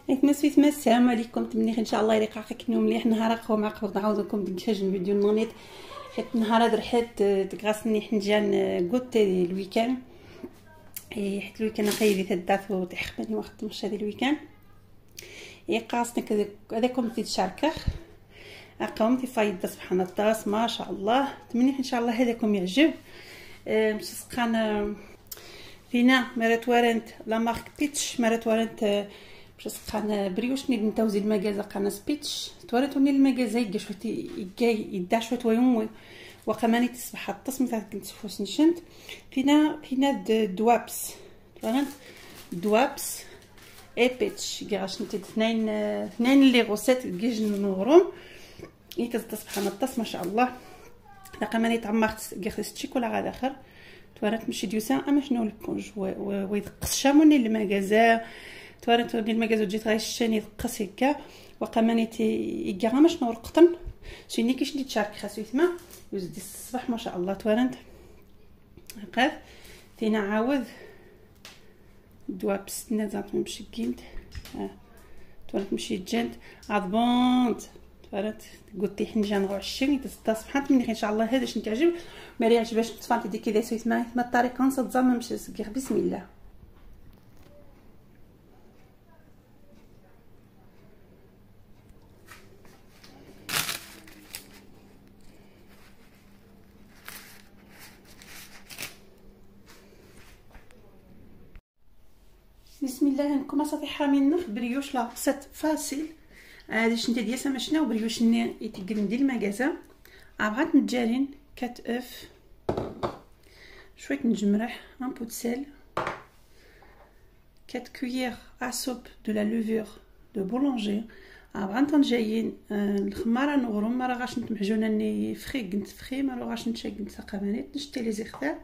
نتمسيت ما السلام عليكم. تمنيخ ان شاء الله يريق كنو مليح نهار اخو مع قبل نعاودكم ديك فيديو النونيت حيت نهار درحت تكغاسني حنجان غوتي الويكان حيت الويكان قيدي تدات وتحخبني واخد مش هذا الويكان يقاصني هذاكم تيتشاركخ اقوم فايده سبحان الطاس ما شاء الله. تمنيخ ان شاء الله هذاكم يعجب. مش سقان فينا مرات وارنت لا مارك بيتش مرات وارنت باش سقان بريوش ني نتوزي المكازا قناص بيتش توريتوني المكازا يكا شوية يدا شوية ويوم وقماني تصبح الطس مثلا كنت فوس نشنت فينا دوابس تورنت دوابس اي بيتش كاع شنتي اثنين لي غوسيت كيج نوروم يتصبح الطس ما شاء الله. لقماني تعمرت كاع الشيكولا غا الاخر تورات مشي ديوسان اما شنو البونج ويدقس شاموني المكازا توارت ودي المكازا جيت غير الشاني دقس هكا وقماني تي كاع ما شنو القطن سيني كيش اللي تشارك خاصو يتما وزدي الصباح ما شاء الله. توارنت قاف تينا عاود دوابس نزات مشي كينت توارت مشي جنت عاد بونت توارت قلتي حنجان غعشين تصبحات مني ان شاء الله هذا شنو تعجب ما يعجبش تفانتي ديك كذا سويت ما الطريقة نص زعما مشي بسم الله. بسم الله. نكون صافي حامين brioche la recette facile هادي شنتي ديال سما شنو بريوش ني يتقدم ديال المكازا عبغات نجارين 4 œufs شوية نجمرح un peu de sel 4 cuillères à soupe de la levure de boulanger عبغات نجايين الخماره نغرم ما راه غاش نتمحجونه ني فخي كنت فخي ما راه غاش نتشاك ثقافانيت نشتي لي زيختار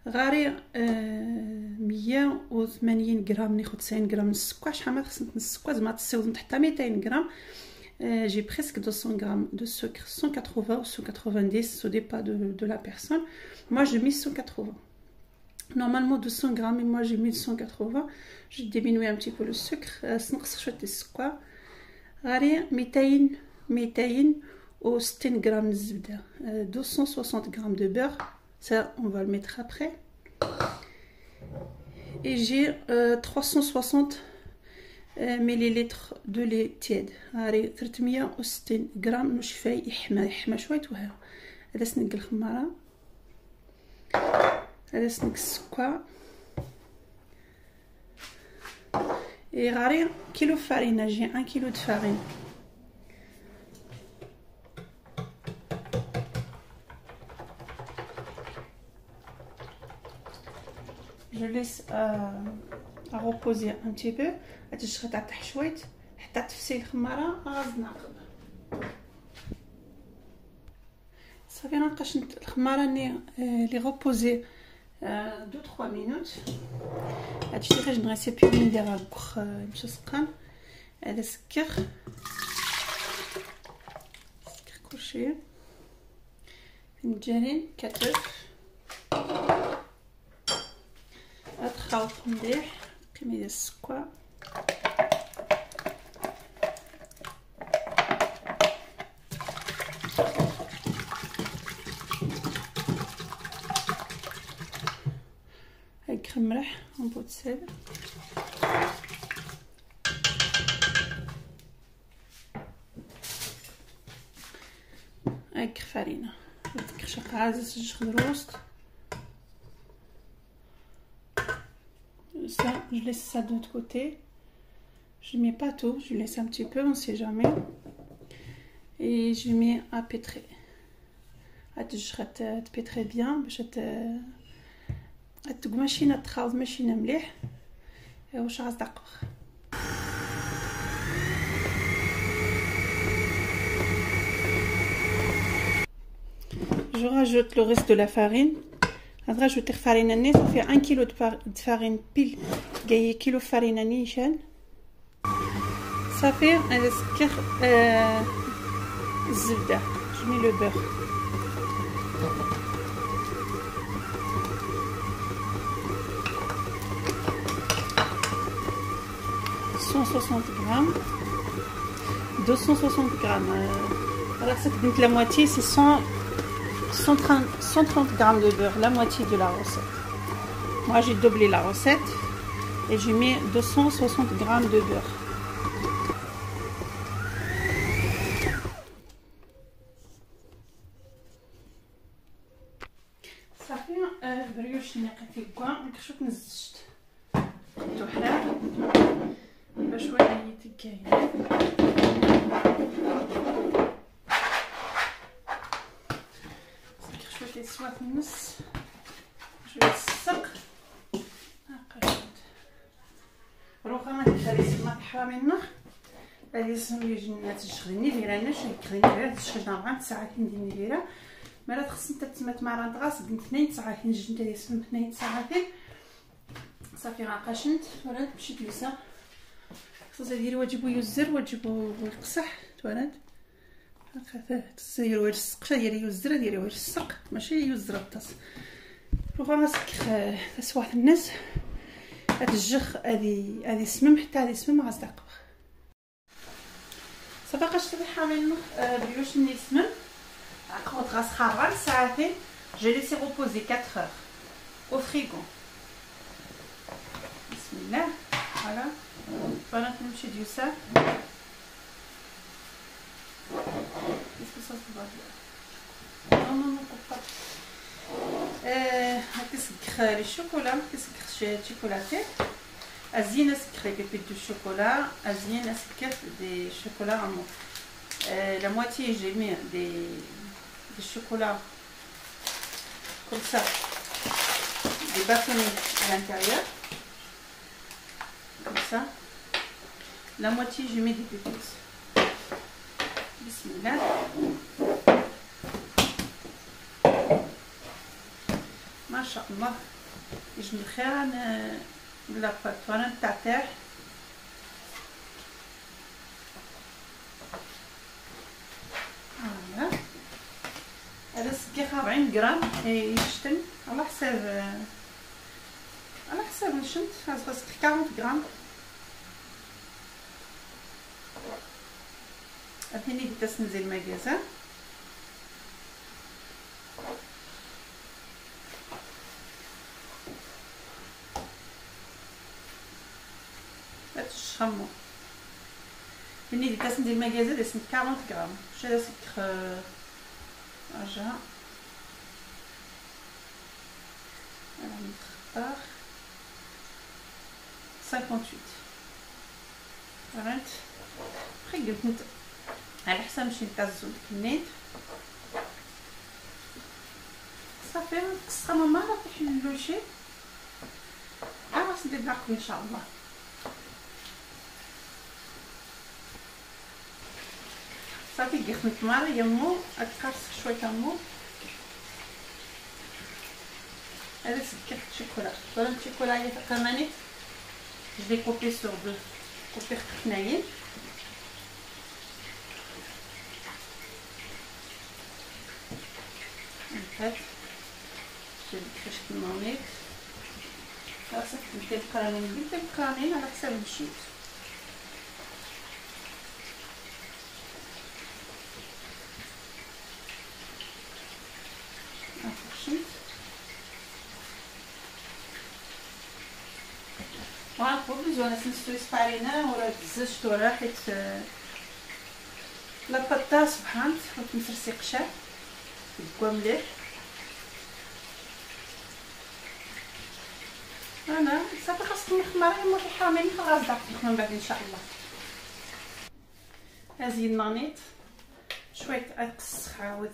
غاري 180 غرام ناخذ 90 غرام السكر شحال ما خصني السكر زعما تساوي حتى 200 غرام. J'ai presque 200 grammes de sucre, 180 ou 190, ça dépend de la personne. Moi j'ai mis 180. Normalement 200 grammes et moi j'ai mis 180. J'ai diminué un petit peu le sucre. نقص شوية السكر. غاري 260 غرام الزبدة, 260 grammes de beurre. Ça, on va le mettre après. Et j'ai 360 millilitres de lait tiède. هاري 360 غرام نشفاي يحمى شوية وها. هذا سنق الخماره. هذا سنق السكر. Et غاري كيلو farine, j'ai 1 kilo de farine. Je laisse à reposer un petit peu. هادشي تاع شوية حتى تفسي الخماره غاز نعقب صافي. نبقاش الخماره ني les reposer 2 3 minutes. هادشي اللي غادي نغسيبيو ندير هكا نمشي سقان هذا سكر كلشي فنجانين كتف تخلط مليح قيمة ديال السكر. هاك ملح un peu de sel. هاك فرينه ديك عازس جوج خضروست. Ça, je laisse ça de l'autre côté. Je mets pas tout, je laisse un petit peu, on sait jamais. Et je mets à pétrir. تبيتري bien باش تقمشينا تخاوض ماشينا مليح واش غتعقب. Je rajoute le reste de la farine. غنراجوتي farine ني صافي 1 kilo de farine pile كاي كيلو فرينه نيشان صافي. انا سكر الزبدة je mets le beurre. 260 grammes. 260 grammes. Alors c'est la moitié, c'est 130 grammes de beurre, la moitié de la recette. Moi j'ai doublé la recette et j'ai mis 260 grammes de beurre. صافي بريوش نقي في كوا شوف نزجت توحرا باش ولا يتكاين. شويه سوات النص شويه السق روخا ما تخليش ما تحرى منه غادي سمي جنات تشغلني فيرا نش كخليني فيرا تشغلنا 4 ساعات ندير فيرا مرات خص انت تمات مع راه 2 ساعات نجي انت 2 ساعات صافي غنقاشنت ولا مشيت لسا خصها دير واجب يزر واجب يقصح توالات تسير واجب السقشه ديال يزر ديال واجب السق ماشي يزر الطاس روخا غاسك تسواح الناس هاد الجخ هادي سمم حتى هادي سمم غاستعقب صافي قاش حامل بريوش ني سمم عقبت غاس 4 ساعتين. J'ai laissé reposer 4 heures au frigo. بسم الله. Voilà. Voilà نمشي ديوسا. Est-ce que ça se voit bien? Non, non, non, coupe pas. كتسكر les chocolats, كتسكر شوكولاتي. ازين سكر les pépites de chocolat, ازين سكر des chocolats en la moitié j'ai mis des chocolats comme ça, des bâtonnets à l'intérieur, comme ça. La moitié je mets des pépites. Bismillah. ما شاء الله يجي خير la pâte وانا نتعتاح. Voilà هذا سكيخ 40 غرام يشتن على حساب الشنت خاصك 40 غرام. اثنين دي تنزل المكازا تشخمو ملي دي تنزل المكازا دي 40 غرام شي سكر رجع نختار 58 فهمت. بخي قلت على حسب مشي نتعزو ديك النيت صافي نقصها ماما راه تحلو شي غادي ندير معكم ان شاء الله. صافي خدمت ماري يمو اتقرص شويه تمو هذا سكر شوكولا ولا شوكولا هي تقرماني je vais couper sur deux couper اثنين. En fait je كيفاش كنمونيك خاصك دير القرانين دير القرانين على حساب الشيت. وغنقول بزوانة نستوي سفارينا ولا تزجت ولا حيت la pâte سبحان وتمسرسي قشع كوا مليح. انا صافي خاصني نخمر مور الحرمين خلاص داك من بعد ان شاء الله. هذه النانيت شويه اقص عاود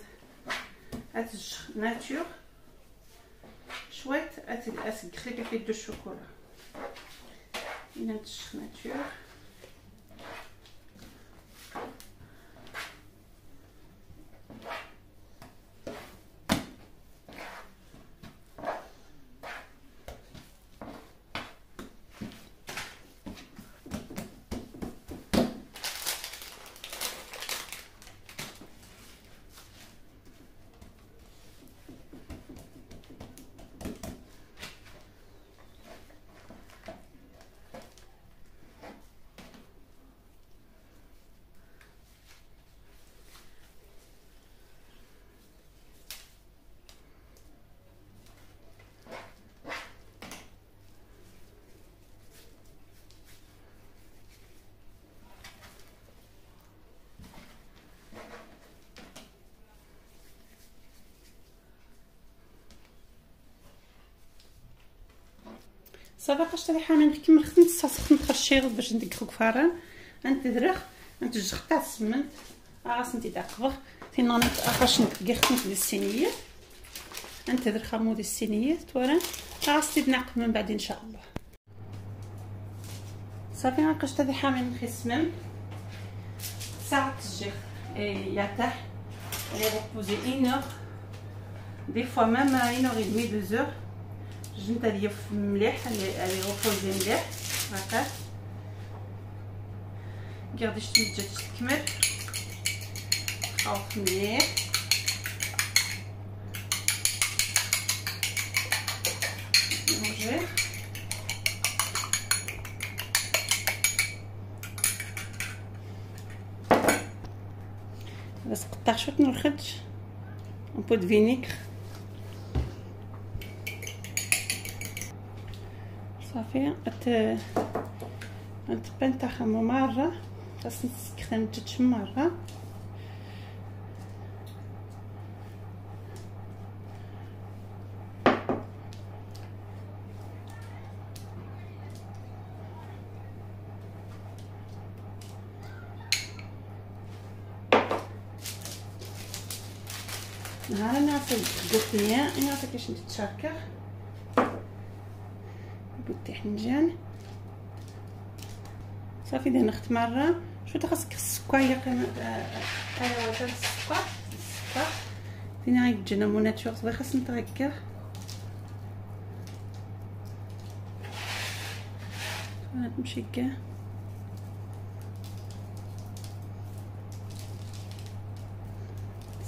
اتج nature شويه اسكري pépites de chocolat نتش nature. صافي قاش تري حامين كيما خدمت الصاص خدمت خرشيغ باش نديك فاران انت درخ انت جخ تاع السمنت غاس انت تاقبخ فين انا غاش نديك خدمت ديال الصينية انت درخ مودي الصينية تورا غاس تنعقب من بعد ان شاء الله. صافي غنقش تاع حامين خسمم ساعة الجيخ يرتاح elle reposer 1 heure des fois même 1h30 2 heures جنت هذه مليح elle reposer مليح هكا غادي تجي تكمل خاوط مليح. بس قطع شوية نرخدش un peu de vinaigre. صافي ات تاع مرة خاصني نسكرم تتش مرة. نهار نعطي قطنيه نعطيك باش نتشكر بوتي حنجان. صافي دهن نخت مرة شو خاصك السكر يا قيمة ايوا تاع السكر فين غيتجنا موناتور صافي خاص نتغكر نمشي كاع.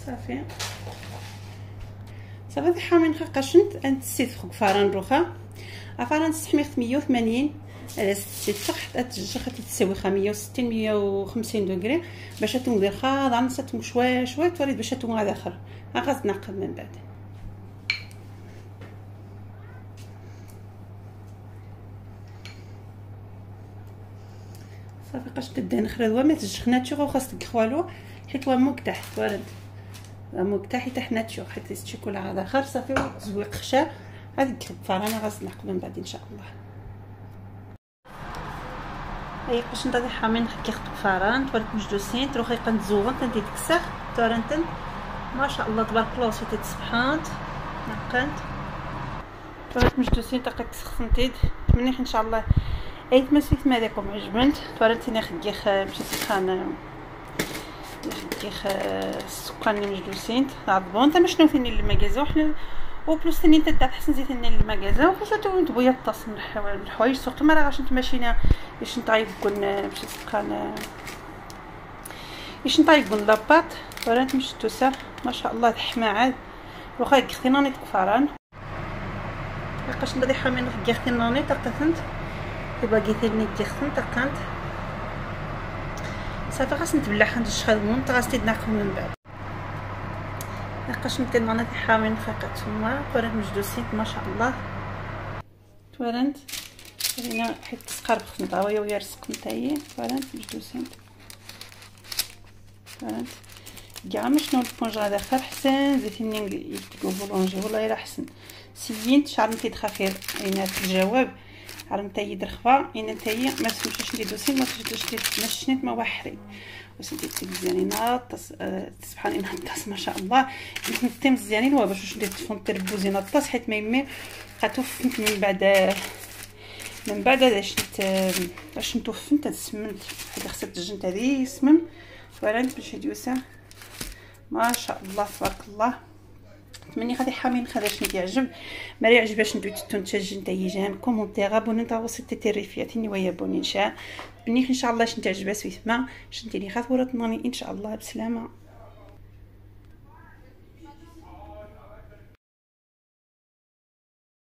صافي صافي حامين خاقاشنت انت سيت فوق فاران روخا افاران تسحمي 180 على 6 حتى تجخ تساوي 160 150 دوغري باش تنقدر خاضع نسات شوية شوية تولي باش تون غادي اخر غاز نعقب من بعد. صافي قاش تدهن خرا ما تجخناتش وخاص تكخوالو حيت هو موك تحت ورد موك تحت حنا تشوف حيت الشيكولا هذا اخر. صافي زويق خشا هذيك الفرانه غاز نعقب من بعد ان شاء الله. هي باش نطيح حامين كيخطب فران تبارك مجدوسين تروحي قنتزوغن تنتي تكسخ تورنتن ما شاء الله تبارك الله وسيتي تسبحانت نقنت تبارك مجدوسين تاقي كسخنتيد تمنيح ان شاء الله. ايت ما سيت ما داكم عجبنت تورنتيني خديخ مشيت خان خديخ السكر اللي مجدوسين عضبون تا شنو ثاني المكازا وحنا وبلوس ثاني انت تاع حسن زيت ثاني المكازا وخصو تبويا الطاس من الحوايج سورتو ما راه غاش ماشينا باش نطايب كون باش تبقى باش نطايب كون لاباط ورانت مشتوسه ما شاء الله الحما عاد واخا كختي ناني تكفران لقاش ندير حامين كختي ناني تقثنت باقي ثاني كختن تقنت. صافي خاص نتبلع خنت الشخال غاس تناقم من بعد لقاش نتي ناني حامين خاقات تما ورانت مجدوسين ما شاء الله تورنت هنا حيت تسقرب خنطاويه ويا رزق نتايا تورنت مجدوسين تورنت كاع ما شنو البونج هذا خير حسن زيتيني يكتبوا بولونجي والله الا حسن سينت شعر نتي تخافير اين الجواب عرم تاي درخفا اين نتايا ما سمشوش ندي دوسين ما تشدوش ما شنيت ما وحري وسنتي مزيانين سبحان الله الطاس ما شاء الله نتي مزيانين هو باش ندير تفون تربوزين الطاس حيت ما يمي قاتوفنت من بعد باش نتوفنت تسمنت حيت خصها تجنت هذه سمم ورانت باش يدوسه ما شاء الله تبارك الله. نتمنى غادي حامين خداش يعجب ما يعجبش ندوي تنتج نتاع j'aime commentaire abonner تا وصلت تيريفياتني ويا بوني ان شاء بنيخ ان شاء الله شنو تعجبها سويت ما شنتي لي خاطر وراتني ان شاء الله بسلامه.